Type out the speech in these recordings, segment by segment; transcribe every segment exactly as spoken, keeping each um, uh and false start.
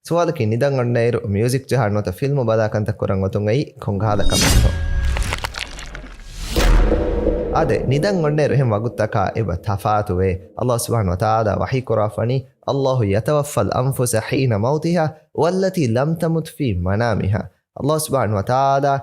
ސުވާލަކީ، ނިދަން އޮންނައިރު މިއުޒިކް ޖަހާ ނުވަތަ ފިލްމު ބަލާ ކަންތައް ކުރަން އޮތުން އައީ ކޮންކަހަލަ ކަމެއްތޯ؟ އާދެ، ނިދަން އޮންނައިރު އެހެން ވަގުތުތަކާ އެބަ ތަފާތުވޭ. ﷲ ސުބްޙާނަހޫ ވަތަޢާލާ ވަޙީ ކުރާފަނީ، الله يتوفى الأنفس حين موتها والتي لم تمت في منامها. ﷲ ސުބްޙާނަހޫ ވަތަޢާލާ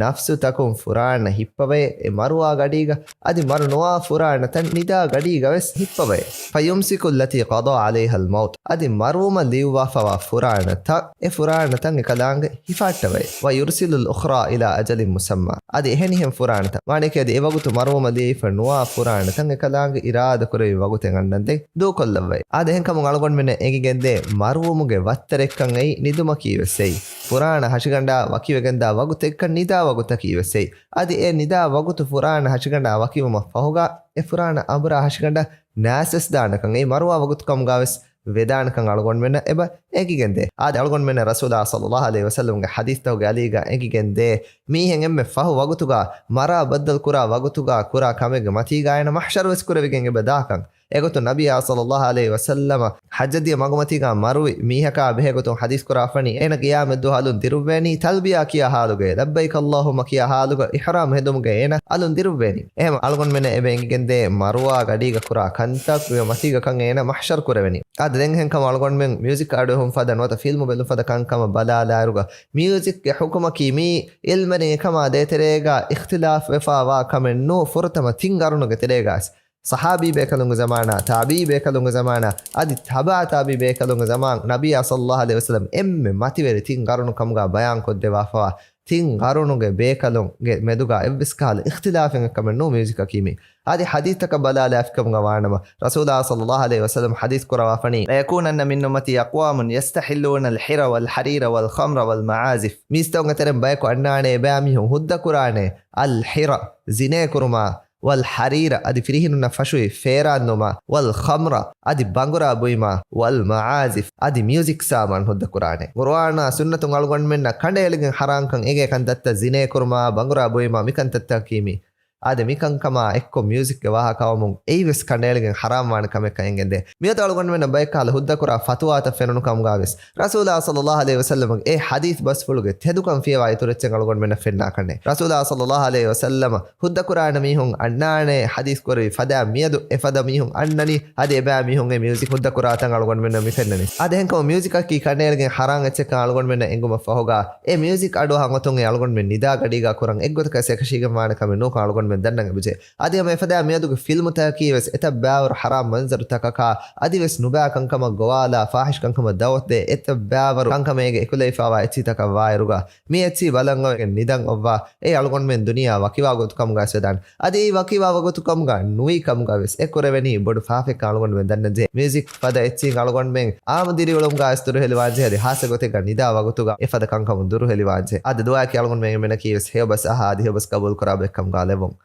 ނަފްސުތަކުން ފުރާނަ ހިއްޕަވައޭ، އެ މަރުވާ ގަޑީގަ، އަދި މަރު ނުވާ ފުރާނަތައް ނިދާ ގަޑީގަ ވެސް ހިއްޕަވައޭ. فيمسك التي قضى عليها الموت، އަދި މަރުވުމަށް ލިޔުއްވާފަވާ ފުރާނަތައް، އެ ފުރާނަތައް އެކަލާނގެ ހިފާއްޓަވައޭ. ويرسل الأخرى إلى أجل مسمى، އަދި އެހެނިހެން ފުރާނަތައް، ވާނެކޭ އަދި އެވަގުތު މަރުވުމަށް ލިޔެފަ ނުވާ ފުރާނަތައް އެކަލާނގެ އިރާދަކުރެއްވި ވަގުތެއް އަންނަންދެން ދޫކޮށްލައްވައޭ. އާދެ، އެހެންކަމުން އަޅުގަނޑުމެންނަށް އެނގިގެންދޭ މަރުވުމުގެ ވައްތަރެއްކަން އެއީ ނިދުމަކީ ވެސް އެއީ. ފުރާނަ ހަށިގަނޑާ ވަކިވެގެންދާ ވަގުތެއްކަން ނިދާ ވަގުތަކީ ވެސް އެއީ. އަދި އެ ނިދާ ވަގުތު ފުރާނަ ހަށިގަނޑާ ވަކިވުމަށް ފަހުގަ، އެ ފުރާނަ އަނބުރާ ހަށިގަނޑަށް ނާސްވެސް ދާނެކަން އެއީ، މަރުވާ ވަގުތު ކަމުގަ ވެސް ވެދާނެކަން އަޅުގަނޑުމެންނަށް އެބަ އެނގިގެންދޭ. އާދެ، އަޅުގަނޑުމެންނަށް ރަސޫލާ ޞައްލައްލާހު ޢަލައިހި ވަސައްލަމްގެ ޙަދީޘްތަކުގެ އަލީގަ އެނގިގެންދޭ، މީހެއް އެންމެ ފަހު ވަގުތުގަ މަރާ ބައްދަލު ކުރާ ވަގުތުގަ ކުރާ ކަމެއްގެ މަތީގަ އޭނަ މަޙްޝަރު ވެސް ކުރެވިގެން އެބަ ދާކަން. އެގޮތުން ނަބިއްޔާ ޞައްލައްލާހު ޢަލައިހި ވަސައްލަމަ ޙައްޖަށް ދިޔަ މަގުމަތީގަ މަރުވި މީހަކާ ބެހޭގޮތުން ޙަދީޘް ކުރާފަނީ، އޭނަ ޤިޔާމަތްދުވަހު އަލުން ދިރުއްވޭނީ ތަލްބިޔާ ކިޔާ ޙާލުގައޭ، لبيك اللهم ކިޔާ ޙާލުގަ އިޙްރާމް ހެދުމުގައޭ އޭނަ އަލުން ދިރުއްވޭނީ. އެހެން އަޅުގަނޑުމެންނަށް އެބަ އެނގިގެންދޭ މަރުވާ ގަޑީގަ ކުރާ ކަންތައްގެ މަތީގަކަން އޭނަ މަޙްޝަރު ކުރެވެނީ. އާދެ، ދެން އެހެންކަމުން އަޅުގަނޑުމެން މިއުޒިކް އަޑުއެހުން ފަދަ ނުވަތަ ފިލްމު ބެލުން ފަދަ ކަންކަމަށް ބަލާލާއިރުގަ، މިއުޒިކްގެ ޙުކުމަކީ މީ ޢިލްމެރިން އެކަމާ ދޭތެރޭގަ އިޚްތިލާފް ވެފަ ވާ ކަމެއް ނޫ، ފުރަތަމަ ތިން ގަރުނުގެ ތެރޭގަ ވެސް. ޞަޙާބީ ބޭކަލުންގެ ޒަމާނާ، ތާބިޢީ ބޭކަލުންގެ ޒަމާނާ، އަދި ތަބަޢު ތާބިޢީ ބޭކަލުންގެ ޒަމާން، ނަބިއްޔާ ޞައްލައްލާހު ޢަލައިހި ވަސައްލަމް އެންމެ މަތިވެރި ތިން ގަރުނު ކަމުގަ ބަޔާން ކޮށްދެވާފަވާ ތިން ގަރުނުގެ ބޭކަލުންގެ މެދުގަ އެއްވެސް ކަހަލަ އިޚްތިލާފެއް ކަމެއް ނޫން މިއުޒިކަކީ މީ. އަދި ޙަދީޘްތަކަށް ބަލާލާފިކަމުގަ ވާނަމަ، ރަސޫލާ ޞައްލައްލާހު ޢަލައިހި ވަސައްލަމް ޙަދީޘް ކުރަވާފަނީ، ليكونن من أمتي أقوام يستحلون الحر والحرير والخمر والمعازف. މީސްތަކުންގެ ތެރެއިން ބަޔަކު އަންނާނެ، އެބައިމީހުން ހުއްދަ ކުރާނެ، އަލް ޙިރަ، ޒިނޭ ކުރުމާ، ވަލް ޙަރީރަ، އަދި ފިރިހެނުންނަށް ފަށުވި ފޭރާން ދުމާ، ވަލް ޚަމްރަ، އަދި ބަނގުރާ ބުއިމާ، ވަލް މަޢާޒިފް، އަދި މިއުޒިކް ސާމާން ހުއްދަ ކުރާނެ. ޤުރުއާނާ ސުންނަތުން އަޅުގަނޑުމެންނަށް ކަނޑައެޅިގެން ޙަރާންކަން އެނގޭ ކަންތައްތައް ޒިނޭ ކުރުމާ، ބަނގުރާ ބުއިމާ، މިކަންތައްތަކީ މީ. އާދެ، މިކަންކަމާ އެއްކޮށް މިއުޒިކްގެ ވާހަކަ އައުމުން އެއީވެސް ކަނޑައެޅިގެން ޙަރާމް ވާނެ ކަމެއްކަން އެނގެންދޭ. މިއަދު އަޅުގަނޑުމެންނަށް ބައެއް ކަހަލަ ހުއްދަ ކުރާ ފަތުވާތައް ފެނުނު ކަމުގަ ވެސް، ރަސޫލާ ޞައްލައްލާހު ޢަލައިހި ވަސައްލަމަގެ އެ ޙަދީޘް ބަސްފުޅުގެ ތެދުކަން ފިޔަވާ އިތުރު އެއްޗެއް އަޅުގަނޑުމެންނަށް ފެންނާކަށް ނެތް. ރަސޫލާ ޞައްލައްލާހު ޢަލައިހި ވަސައްލަމަ ހުއްދަ ކުރާނެ މީހުން އަންނާނެ ޙަދީޘް ކުރެވި ފަދައިން މިއަދު އެފަދަ މީހުން އަންނަނީ، އަދި އެބައިމީހުން އެ މިއުޒިކް ހުއްދަ ކުރާތަން އަޅުގަނޑުމެންނަށް މި ފެންނަނީ. އަދި އެހެންކަމުން މިއުޒިކަކީ ކަނޑައެޅިގެން ޙަރާން އެއްޗެއްކަން އަޅުގަނޑުމެންނަށް އެނގުމަށް ފަހުގަ، އެ މިއުޒިކް އަޑުއަހަން އޮތުން އެ އަޅުގަނޑުމެން ނިދާ ގަޑީގަ ކުރަން އެއްގޮތަކަށް އެކަށީގެން ވާނެ ކަމެއް ނޫންކަން އަޅުގަނޑުމެން ދަންނަން އެބަޖެހޭ. އަދި ހަމަ އެފަދަ މިއަދުގެ ފިލްމުތަކަކީ ވެސް އެތައް ބައިވަރު ޙަރާމް މަންޒަރުތަކަކާ، އަދިވެސް ނުބައި ކަންކަމަށް ގޮވާލާ، ފާޙިޝް ކަންކަމަށް ދަޢުވަތުދޭ އެތައް ބައިވަރު ކަންކަމެއްގެ އެކުލެވިފައިވާ އެއްޗިތަކަށް ވާއިރުގަ، މި އެއްޗި ބަލަން އޮވެގެން ނިދަން އޮއްވާ، އެ އަޅުގަނޑުމެން ދުނިޔެއާ ވަކިވާ ގޮތު ކަމުގަ ވެސް ވެދާނެ. އަދި އެއީ ވަކިވާ ވަގުތު ކަމުގަ ނުވި ކަމުގަ ވެސް އެ ކުރެވެނީ ބޮޑު ފާފައެއްކަން އަޅުގަނޑުމެން ދަންނަންޖެހޭ. މިއުޒިކް ފަދަ އެއްޗިން އަޅުގަނޑުމެން އާއްމު ދިރިއުޅުމުގަ ވެސް ދުރުހެލިވާންޖެހޭ. އަދި ހާއްސަ ގޮތެއްގަ ނިދާ ވަގުތުގަ އެފަދަ ކަންކަމުން ދުރުހެލިވާންޖެހޭ. އަދި ދުޢާއަކީ އަޅުގަނޑުމެން އެންމެނަކީ ވެސް ހެޔޮބަސް އަހާ އަދި ހެޔޮބަސް ގަބޫލު ކުރާ ބައެއްކަމުގަ ލެއްވުން.